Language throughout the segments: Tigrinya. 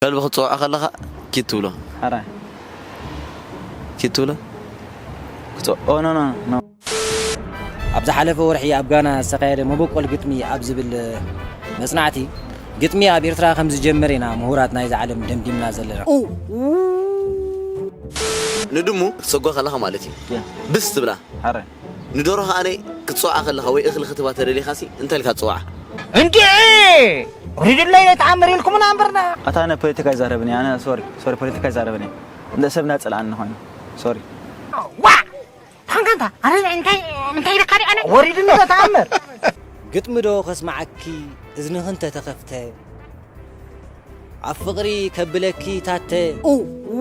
ቀልቢ ክትጽውዖ ከለኻ ኪድ ትብሎ። ሓራይ። ኪድ ትብሎ። ክትጽውዖ። ኦ፣ ኖ፣ ኖ፣ ኖ። ኣብ ዝሓለፈ ወርሒ ኣብ ጋና ዝተኻየደ መበቆል ግጥሚ ኣብ ዝብል መጽናዕቲ፣ ግጥሚ ኣብ ኤርትራ ከም ዝጀመረ ኢና ምሁራት ናይዚ ዓለም ደምዲምና ዘለና። ንድሙ ክትሰጓ ከለኻ ማለት እዩ። ያ። ብስ ትብላ። ሓራይ። ንደሮ ከኣ ክትጽውዓ ከለኻ ወይ እኽሊ ክትባ ተደሊኻሲ እንታይ ኢልካ ትጽውዓ? እንዴ! ሪድለይ ተኣምር ኢልኩምና እምበርና። ኣታ ኣነ ፖለቲካ ይዛረብን እየ። ኣነ ሶሪ፣ ሶሪ፣ ፖለቲካ ይዛረብን እየ። እንደ ሰብ ናጽልኣኒ ኮይኑ። ሶሪ። ዋ! ታንካንታ፣ ኣረ እንታይ፣ እንታይ ኢልካ ዲ ኣነ? ወሪድኒ ተኣምር። ግጥሚ ዶ ከስማዓኪ እዝንኺ እንተተኸፍተ? ኣብ ፍቕሪ ከብለኪ ታተ። ኡ፣ ኡ፣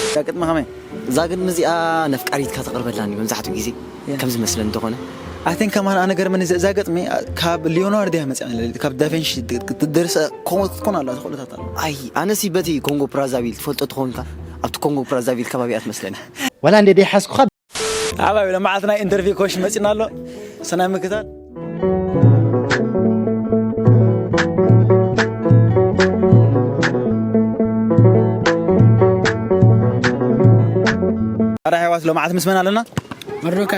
እዛ ግጥሚ ከመይ? እዛ ግጥሚ እዚኣ ነፍቃሪትካ ተቕርበላኒ መብዛሕትኡ ግዜ ያ። ከም ዝመስለኒ እንተኾነ። I think ከማን ኣነ ገርመኒ እዛ፣ እዛ ግጥሚ ካብ ሊዮናርዶ እያ መጽያ፣ ካብ ዳቪንሺ ድ-፣ ድ-፣ ድርሰ ኮሞ-፣ ትኮን ኣላ፣ ትኽእሉታት ኣላ። ኣይ፣ ኣነሲ በቲ ኮንጎ ብራዛቪል ትፈልጦ ትኾንካ፣ ኣብቲ ኮንጎ ብራዛቪል ከባቢ እያ ትመስለኒ። ወላ እንደ ደይሓዝኩኻ ኣባቢ ሎማዓልቲ ናይ ኢንተርቪው ኮሽ መጺና ኣሎ። ሰናይ ምክታል። ኣረ ኣሕዋት ሎማዓት ምስ መን ኣለና? መርዶካ።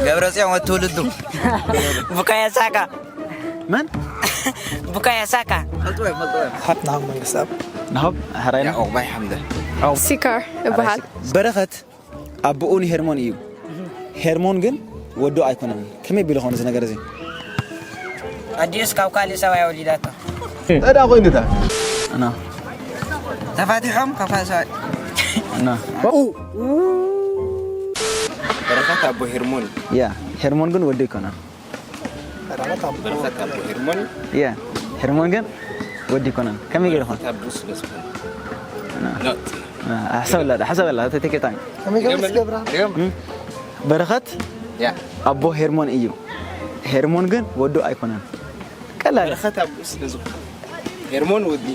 ገብረጽዮን ወትውልዱ። ቡካዮ ሳካ። መን? ቡካዮ ሳካ። ፈልጥዎ፣ ፈልጥዎ። ናሆም መንግስተኣብ። ናሆም፣ ሕራይና? ያዕቆብ ባይ ሓምደ። ሲካር እበሃል። በረኸት ኣቦኡ ንሄርሞን እዩ። ሄርሞን ግን ወዱ ኣይኮነን። ከመይ ቢሉ ኾን እዚ ነገር እዚ? ኣዲኡስ ካብ ካልእ ሰብኣይ ወሊዳቶ። እዳ ኮይኑታ። እና ተፋቲሖም ካብ ካልእ ሰብኣይ። እና በረኸት ኣቦ ሄርሞን። ያ፣ ሄርሞን ግን ወዱ ኣይኮነን። በረኸት ኣቦ ሄርሞን። ያ፣ ሄርሞን ግን ወዲ ኣይኮነን። ከመይ ገይሩ ኾን? በረኸት ኣቦ ስለ ዝኾነ። ኖት። አ፣ ሓሰበላ፣ ሓሰበላ፣ take your time። ከመይ ገይሩ ስገብራ? እም? በረኸት ያ። ኣቦ ሄርሞን እዩ። ሄርሞን ግን ወዱ ኣይኮነን። ቀላል። በረኸት ኣቦ ስለ ዝኾነ። ሄርሞን ወዲ።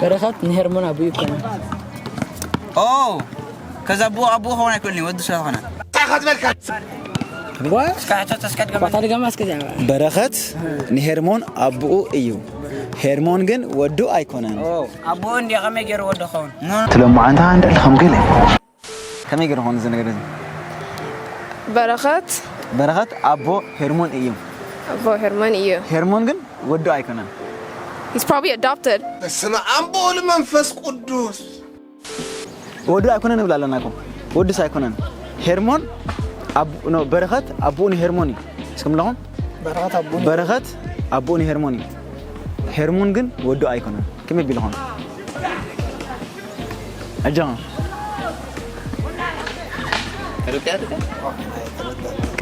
በረኸት ንሄርሞን ኣቦኡ ይኮነ። ኦ፣ ከዛ ኣቦኡ፣ ኣቦኡ ክኸውን ኣይክእልን እዩ፣ ወዱ ስለ ዝኾነ። እንታይ ክትበልካ? ዋ? እስከ ሕቶ ተስከድገመ። ባታ ድገማ እስከ እዚኣ። በረኸት ንሄርሞን ኣቦኡ እዩ። ሄርሞን ግን ወዱ ኣይኮነን። ኦ፣ ኣቦኡ እንዲዮ ከመይ ገይሩ ወዱ ክኸውን? ኖ፣ ኖ። ትለምዓ እንታ እንደ ለኸም ገለ። ከመይ ገይሩ ኾን እዚ ነገር እዚ? በረኸት። በረኸት ኣቦ ሄርሞን እዩ። ኣቦ ሄርሞን እዩ። ሄርሞን ግን ወዱ ኣይኮነን። He's probably adopted. በስመ ኣብ ወወልድ መንፈስ ቅዱስ። ወዱ ኣይኮነን ንብል ኣለና እኮ። ወዱስ ኣይኮነን። ሄርሞን ኣብ-፣ ኖ፣ በረኸት ኣቦኡ ንሄርሞን እዩ። እስኩም ኣለኹም? በረኸት ኣቦኡ ን-፣ በረኸት ኣቦኡ ንሄርሞን እዩ። ሄርሞን ግን ወዱ ኣይኮነን። ከመይ ቢሉ ኾን? ኣጆኻ።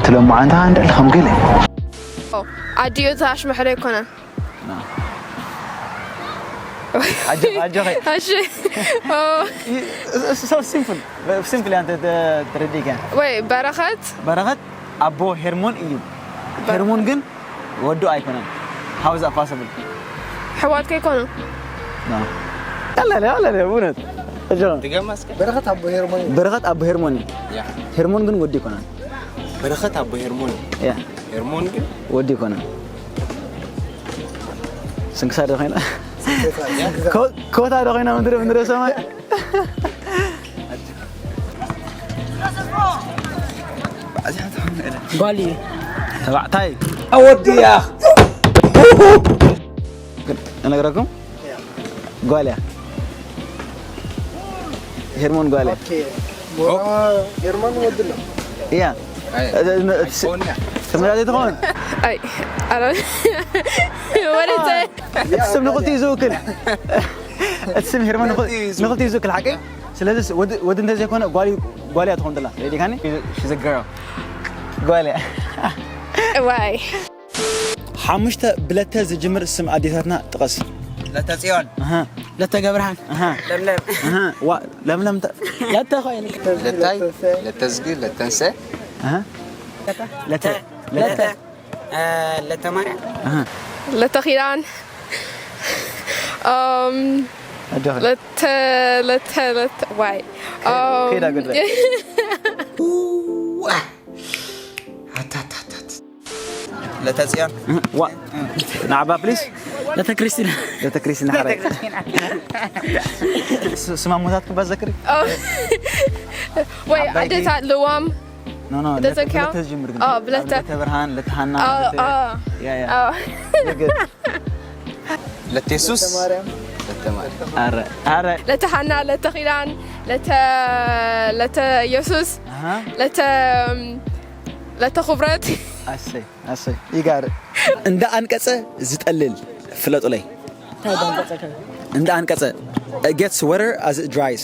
ትለምዓ እንታ እንደ ለኸም ገለ። ኣዲኡ እታ ኣሽመሕረ ኣይኮነን። ና። ኣጆ-፣ ኣጆኺ። እሺ። ኦ። ይ-፣ እስ-፣ እስ-፣ so simple። ሲምፕል እያ፣ እንተ-፣ ተ-፣ ተረዲእካ። ወይ በረኸት። በረኸት ኣቦ ሄርሞን እዩ። በ- ሄርሞን ግን ወዱ ኣይኮነን። How is that possible? ኣሕዋት ከይኮኑ። ና። ቀላል እያ፣ ቀላል እያ፣ ብእውነት። ኣጆ። ድገማ እስከ። በረኸት ኣቦ ሄርሞን እዩ። በረኸት ኣቦ ሄርሞን እዩ። ያ። ሄርሞን ግን ወዱ ኣይኮነን። በረኸት ኣቦ ሄርሞን እዩ። ያ። ሄርሞን ግን ወዲ ይኮነ። ስንክሳር ዶ ኮይና? ኮ-፣ ኮታ ዶ ኮይና ምድሪ፣ ምድሪ ሰማይ? ጓል እዩ። ተባዕታይ። ኣወድያ። እነግረኩም? ጓል እያ። ሄርሞን ጓል እያ። ኦኬ። ሄርሞን ወዲ ኣሎ። እያ። ኣይ፣ እ-፣ እ-፣ ኣይኮን እያ። ተመሳሳሊ ትኸውን? ኣይ፣ ኣረ-፣ ወደ ተ-፣ እቲ ስም ንኽልቲኡ ዝውክል። እቲ ስም ሄርሞን ንኽ-፣ ንኽልቲኡ ዝውክል። ንኽልቲኡ ዝውክል ሓቂ። ስለዚ ወዲ፣ ወዲ እንተዘይኮነ ጓል እዩ፣ ጓል እያ ትኸውን ትላ። ሬዲ ካኒ? She's a girl። ጓል እያ። ዋይ። ሓሙሽተ ብለተ ዝጅምር ስም ኣዴታትና ጥቀስ። ለተ ጽዮን። ኣሃ። ለተ ገብርሃን። ኣሃ። ለምለም። ኣሃ። ዋ፣ ለምለም ተ-፣ ለተ ኮይኑ። ለታይ፣ ለተዝጊ፣ ለተንሰ። ኣሃ። ለተ፣ ለተ። ለተ። እ፣ ለተ ማርያም። ኣሃ። ለተ ኪዳን። እም፣ ኣጆኺ። ለተ፣ ለተ፣ ለተ፣ ዋይ። ከይዳ፣ እም፣ ከይዳ ጉዳይ። ዋ። ኣታታታት። ለተጽዮን። ዋ ንዓባ ፕሊስ። ለተ ክርስቲና ለተ ክርስቲና ሓራይ። ስማ ሞታት ክባ ዘክሪ። ወይ ኣዴታት ልዋም ኖ ኖ Does it count? ለተጅምር ግን Oh፣ ብለተ- ለተብርሃን ለተሃና Oh, ለተ- oh. ያ ያ Oh. You're good። ለቴሱስ ለተማሪ። አረ አረ ለተሃና ለተኺዳን ለተ ለተ ኢየሱስ አሃ ለተ ለተ ክብረት አሰይ አሰይ ይጋር። እንደ አንቀጸ ዝጠልል ፍለጡለይ። እንደ አንቀጸ gets wetter as it dries።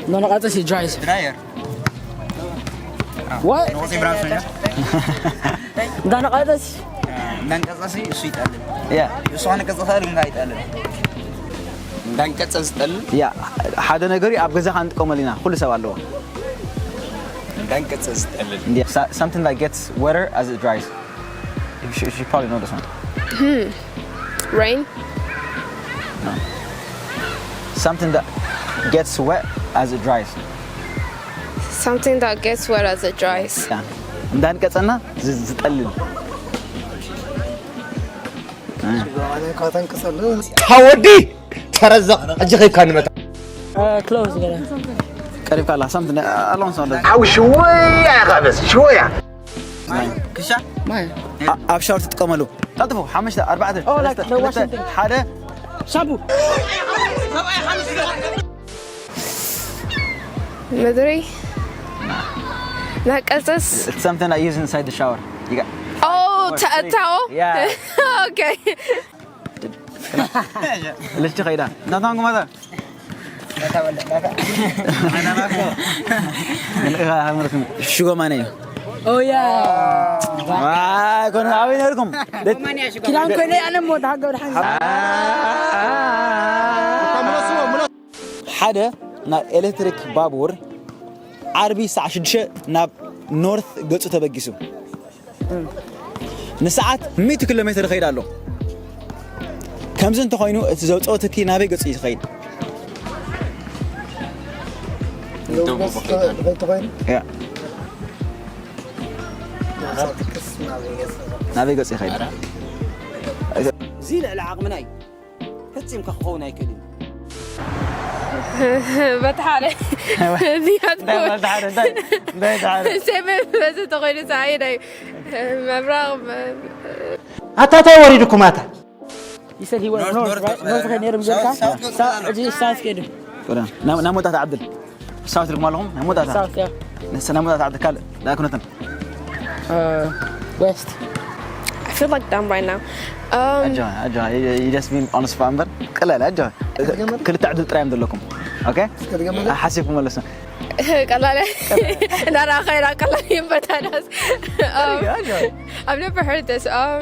እንዳነቃጸ ሲ ድራይስ ድራየር ዋት ንቆጽ ብራንሶኛ እንዳነቃጸ ሲ እንዳንቀጸሲ እሱ ይጠልል። ያ እሱ ከነቀጸ ካልእ እንታይ ይጠልል? እንዳንቀጸ ዝጠልል ያ ሓደ ነገር እዩ። ኣብ ገዛ ክንጥቀመሉ ኢና። ኩሉ ሰብ ኣለዎ። እንዳንቀጸ ዝጠልል Yeah, so- something that gets wetter as it dries. You should, you should probably know this one. Rain. Something that gets wet as it dries. Something that gets wet as it dries. Yeah. እንዳንቀጸና ዝ- ዝጠልል። ከተንቅሰሉ ታወዲ ተረዘቕ እጅ ኸይካ ንመታ ክሎዝ ገለ ቀሪብካ ኣላ something ኣሎን ሰው ሓዊ ሽወያ ኢኻ በስ ሽወያ ክሻ ማይ ኣብ ሻወር ትጥቀመሉ። ቀልጥፉ ሓሙሽተ ኣርባዕተ Oh, like ሰለስተ the ክልተ washing thing. ሓደ ሻምፑ ምድሪ ናቀጸስ It's something I use inside the shower. You got Oh, ተእታዎ Yeah. Okay. ልጅ ኸይዳ ናታን ጉማታ ሽጎማነ እዩ። ኦያ ኮነ ኣበይ ነርኩም? ኪዳን ኮይነ ኣነ ሞ ተሃገብ ድሓን ሓደ ናይ ኤሌክትሪክ ባቡር ዓርቢ ሰዓ ሽዱሽተ ናብ ኖርት ገጹ ተበጊሱ ንሰዓት ሚእቲ ኪሎ ሜትር ይኸይድ ኣሎ። ከምዚ እንተኾይኑ እቲ ዘውፅኦ ትኪ ናበይ ገጹ እዩ ዝኸይድ? ተኾይኑ ያ ናበይ ገጹ ይኸይድ? እዚ ልዕሊ ዓቕምና እዩ። ፈጺምካ ክኸውን ኣይክእልን እዩ። በተሓደ እንታይ ማለት ሓደ እንታይ እንታይ እንታይ ሓደ ሴሜ በዚ ተኾይኑ ሰዓይ ናይ መብራቕ ኣታ እንታይ ወሪድኩም ኣታ ይሰድ ሂወ ኖርዝ ኖርዝ ከይድ ነይሩ ምዘልካ እዚ ሳውት ከይዱ ወደ ናብ ናብ መውጣት ዓብድል ሳውት ልኩም ኣለኹም ናብ መውጣት ሳውት ያ ንስ ናብ መውጣት ዓብድል ካልእ ላክነትን ዌስት I feel like dumb right now. Um, ኣጆ ኣጆ you just been honest እምበር ቀላል ኣጆ ክልተ ዕድል ጥራይ እዮም ዘለኩም። ኦኬ ሓሲብኩም መለሱ። ቀላል ናራ ኸይራ ቀላል ይበታዳስ I've never heard this. Um,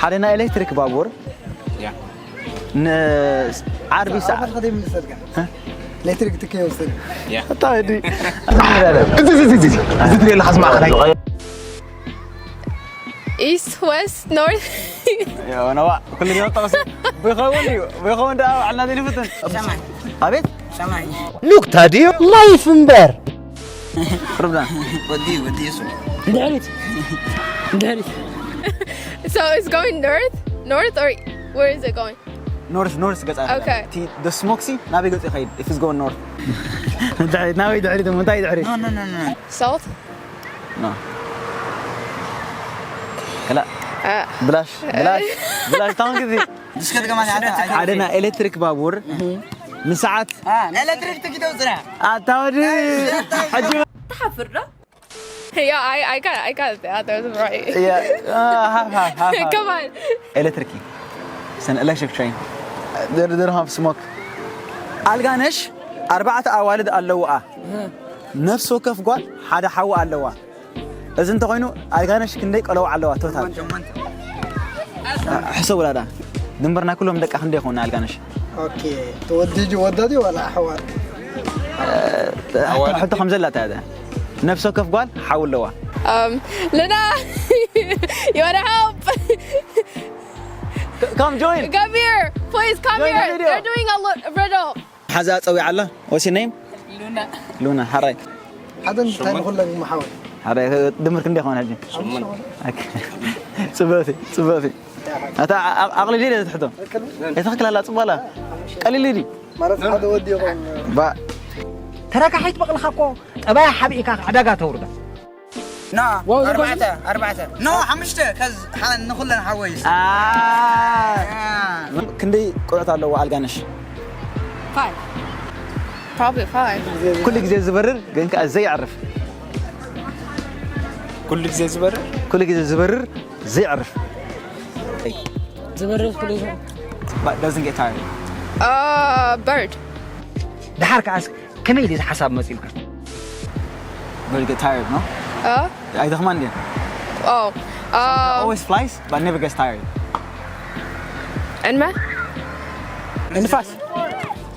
ሓደ ናይ ኤሌክትሪክ ባቡር ንዓርቢ ሰዓት ከደ ምንሰልካ ኤሌክትሪክ ትከ ይወስድ ታዲ እዚ ትሪኦ ኣለካ ዝማእኸላይ East, west, north. ነዋ ኩሉ ዲማ ጠቕሲ ብኸውን እዩ ብኸውን ደኣ ባዕልና ዘይንፍትን። ኣቤት ሰማይ ኑክታ ድዩ ላይፍ እምበር ርብና ወዲ ወዲ የሱ ድሕሪት ድሕሪት So it's going north, north, or where is it going? ኖርስ ኖርስ ገጻ Okay. ቲ ደ ስሞክሲ ናበይ ገጹ ይኸይድ if it's going north? ድሕሪት ናበይ ድሕሪት እሞ እንታይ ድሕሪት? No no no no. South. ከላ ብላሽ ብላሽ ብላሽ ታውን ግዜ እስከ ድገማ ሓደ ናይ ኤሌክትሪክ ባቡር ንሰዓት ኤሌክትሪክ ትኪተው ጽራ ኣታወዲ ሕጂ Yeah, I, I got, I got that. That was right. Come on. ኤሌክትሪክ ሰን ኤሌክትሪክ ትሬን ድርድር ሃፍ ስሞክ ኣልጋነሽ ኣርባዕተ ኣዋልድ ኣለውኣ። ነፍሲ ወከፍ ጓል ሓደ ሓዊ ኣለዋ። እዚ እንተኾይኑ ኣልጋነሽ ክንደይ ቀለዋ ኣለዋ ቶታል? ሕሰብ ውላዳ ድንበርና ኩሎም ደቃ ክንደይ ይኾኑ ኣልጋነሽ? ኦኬ ተወዲጅ ወዳዲ ዋላ ኣሕዋት ሕቶ ከም ዘላ እንታይ ነፍሲ ወከፍ ጓል ሓው ኣለዋ። Um, Luna, you want to help? Come join. Come here, please. Come Join the here. Video. They're doing a, lo- a riddle. ሓዛ ጸዊዓ ኣላ። What's your name? ሉና ሓራይ ሓደ እንታይ ንኹለን ይመሓወል። ሓደ ድምር ክንደይ ኾነ ሕጂ? ኦኬ። ጽበቲ፣ ጽበቲ። ኣታ ኣ-፣ ኣቕሊል ኢለ ትሕቶ። ኣይትኽክል ኣላ፣ ጽቡቕ ኣላ። ቀሊል እዩ። ማለት ሓደ ወዲ ይኾን። ባ-፣ ተረካሒት በቕልኻ እኮ ጠባያ ሓቢእካ ዕዳጋ ተውርዳ። ና፣ ዋው፣ ኣርባዕተ፣ ኣርባዕተ። ኖ፣ ሓሙሽተ፣ ከዝ-፣ ሓ-፣ ንኹለን ሓወይስ። ኣ-፣ ኣ-፣ ክንደይ ቆልዑት ኣለዎ ኣልጋነሽ? Five. Probably five. ኩሉ ግዜ ዝበርር ግን ከኣ ዘየዕርፍ። ኩሉ ግዜ ዝበርር? ኩሉ ግዜ ዝበርር፣ ዘየዕርፍ። ዝበርር ኩሉ ግዜ። But doesn't get tired. Uh, bird. ደሓር ከኣስ ከመይ ኢሉ እዚ ሓሳብ መጺኡልካ? Bird get tired, no? Uh? ኣይደኽማን ድየን? Oh. Uh, Always flies, but never gets tired. እንመ? ንፋስ።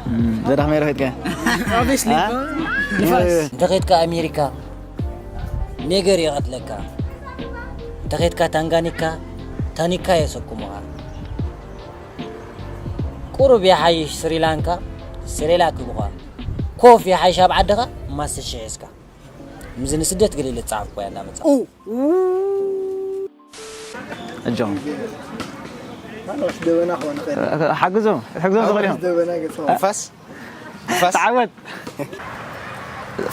እም፣ ዘዳኽመ ረኺትካ? Obviously. አ? ንፋስ። እንተ ኸድካ ኣሜሪካ፣ ሜገር ይቐትለካ። እንተ ኸድካ ታንጋኒካ፣ ታኒካ የሰኩሙኻ። ቁሩብ ይሓይሽ ስሪላንካ፣ ስሬላክ ይብሉኻ። ኮፍ ይሓይሽ ኣብ ዓድኻ፣ ማስተ ሽሕ ሒዝካ። ምስዚ ንስደት ገለ ኢለ ዝጸሓፍኩ እያ እንዳመጻኹ። ኡ፣ ኡ። እጆም። ማለሽ ደበና ኾነ ኸይደ። ሓግዞም፣ ክትሕግዞም ትኽእል ኢኹም። ደበና ገጽ። ንፋስ? ንፋስ? ተዓወት።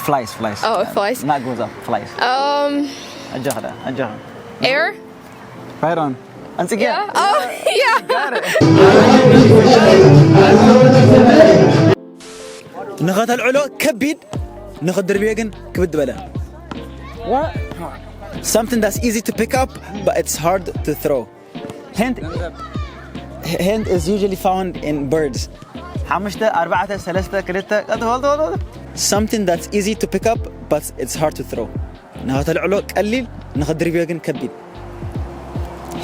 Flies, flies. Oh, flies. Not goes up, flies. Um, ኣጆኻ ደኣ፣ ኣጆኻ። Air? Right on. ኣንጽግያ? Yeah. Oh, yeah. Got it. ንኸተልዕሎ ከቢድ፣ ንኽድርብዮ ግን ክብድ በለ። What? Something that's easy to pick up, but it's hard to throw. Hint. Hint is usually found in birds. ሓሙሽተ፣ ኣርባዕተ፣ ሰለስተ፣ ክልተ፣ ቀጥ-፣ hold፣ hold, hold. Something that's easy to pick up, but it's hard to throw. ንኸተልዕሎ ቀሊል፣ ንኽድርብዮ ግን ከቢድ።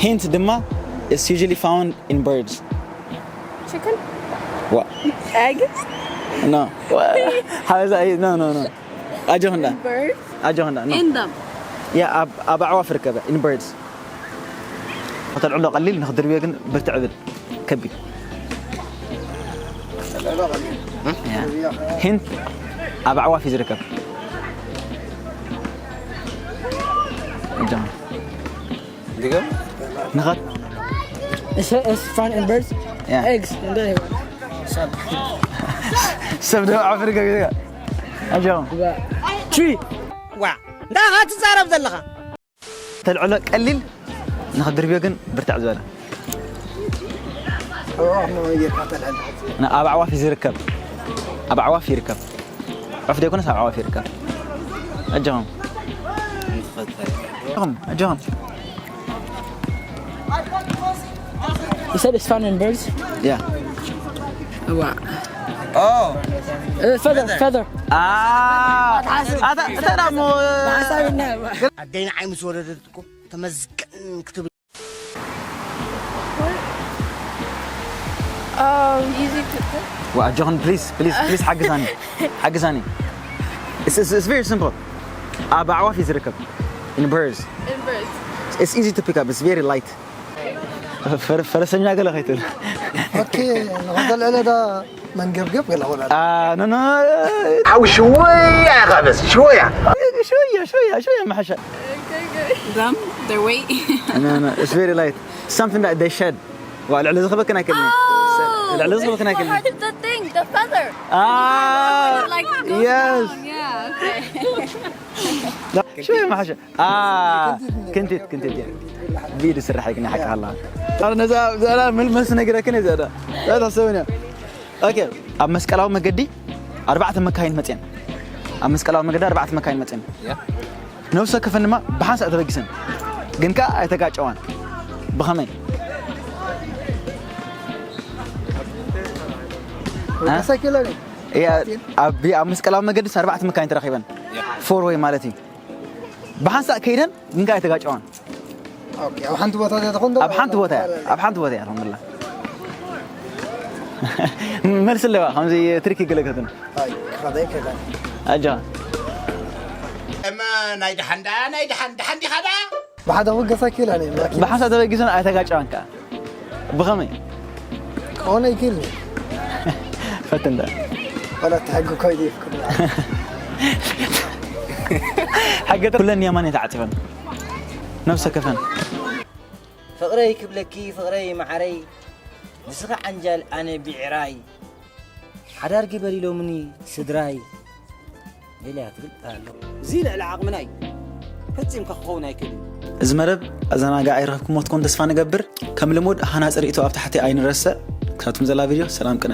Hint ድማ is usually found in birds. Chicken? What? Egg? No. How is that? No, no, no. ኣጆኽ እንዳ። Birds? ኣጆኽ እንዳ። No. In them? Yeah, ኣብ፣ ኣብ ኣዕዋፍ ርከበ። In birds. ከተልዕሎ ቀሊል፣ ንኽድርብዮ ግን ብርትዕ ብል። ከቢድ። ያ። ሂንት ኣብ ኣዕዋፍ እዩ ዝርከብ። እጃም። ድገም። ንኸት-፣ It's, it's fun in birds. Yeah. Eggs. And then ሰብ ደው ዓፍር ገቢርካ። ኣጆም። Tree. ዋ፣ እንዳኻ ትዛረብ ዘለኻ? ተልዕሎ ቀሊል፣ ንኽድርብዮ ግን ብርትዕ ዝበለ። ኣብ ኣዕዋፍ ጌርካ ተልዕል። ን-፣ ኣብ ኣዕዋፍ እዩ ዝርከብ። ኣብ ኣዕዋፍ ይርከብ። ዑፍ ዘይኮነስ ኣብ ኣዕዋፍ ይርከብ። ኣጆኹም። ኣጆኹም፣ ኣጆኹም። You said it's found in birds? Yeah. Wow. Oh. Uh, feather, feather. Ah. ኣታ፣ እንታይ ደሞ? ብሓሳብ ይናባ። ኣደይ ንዓይ ምስ ወለደት እኮ ተመስገን ክትብል። Um, easy to cook. ዋ፣ ኣጆኽን፣ please, please, please ሓግዛኒ። ሓግዛኒ። It's, it's, it's very simple. ኣብ ኣዕዋፍ እዩ ዝርከብ። In birds. In birds. It's easy to pick up. It's very light. ፈረ-፣ ፈረሰኛ ገለ ከይትብል። ኦኬ፣ ንኸተልዕለ ዳ መንገብገብ ገለ ኾነ። Ah, no, no. ሓው ሽወያ ኢኻ በስ፣ ሽወያ። ሽወያ፣ ሽወያ፣ ሽወያ መሓሻ። Them, their weight. No, no, it's very light. Something that they shed. ዋ፣ ልዕሊ ዝኽበክን ኣይክእልን። Oh, ልዕሊ ዝኽበክን ኣይክእልን። Part of the thing, the feather. Ah, like, it goes yes. Down. Yeah, okay. ሽወያ መሓሻ። Ah, ክንቲት፣ ክንቲት እያ። ብኢድ ዝስራሕ እዩ፣ ግን ሓቂ ሃላ። ኣረ፣ ነዛ፣ ነዛ፣ ነዛ መል-፣ መልሲ ነጊረክን እየ፣ ዘዳ። ዘዳ፣ ሰውኛ። ኦኬ፣ ኣብ መስቀላዊ መገዲ ኣርባዕተ መካይን መፅየን። ኣብ መስቀላዊ መገዲ ኣርባዕተ መካይን መፅየን። ያ። ነፍሲ ወከፈን ድማ ብሓንሳእ ተበጊሰን። ግን ከኣ ኣይተጋጨዋን። ብኸመይ? እ? ወደ ሳይክል ኣለ። ያ፣ ኣብ፣ ኣብ መስቀላዊ መገዲ ኣርባዕተ መካይን ተረኺበን። ያ። ፎር ዌይ ማለት እዩ። ብሓንሳእ ከይደን ግን ከኣ ኣይተጋጨዋን። ኦኬ፣ ኣብ ሓንቲ ቦታ እያ ትኾን ዶ? ኣብ ሓንቲ ቦታ እያ፣ ኣብ ሓንቲ ቦታ እያ፣ ኣልሓምዱሊላህ። መልሲ ኣለዋ፣ ከምዚ ትሪክ ይገለገትን። ኣይ፣ ክኸዳ ይከዳ። ኣጃ። እማ ናይ ደሓን ደኣ፣ ናይ ደሓን፣ ደሓን ዲኻ ደኣ? ብሓደ ክገሳ ኪላ ነይ፣ ላኪን ብሓንሳእ ተበጊሰን ኣይተጋጨዋን ከኣ። ብኸመይ? ክኾነ ይክእል። ፈትን ደኣ። ወላ እቲ ሕጊ እኮ ይደፍቅድ። ሕገ ኩለን የማን ተዓፂፈን ነብሰ ከፈን ፍቕረይ ክብለኪ ፍቕረይ መዓረይ ንስኻ ዓንጃል ኣነ ብዕራይ ሓዳር ግበር ኢሎምኒ ስድራይ ኢለያ ትብል ኣሎ። እዚ ልዕሊ ዓቕምና እዩ። ፈጺምካ ክኸውን ኣይክእልን። እዚ መደብ ኣዘናጋዒ ረኽብኩሞ ትኮን ተስፋ ንገብር። ከም ልሙድ ሃናፂ ርእቶ ኣብ ታሕቲ ኣይንረስዕ። ክሳትኩም ዘላ ቪድዮ ሰላም ቅነ።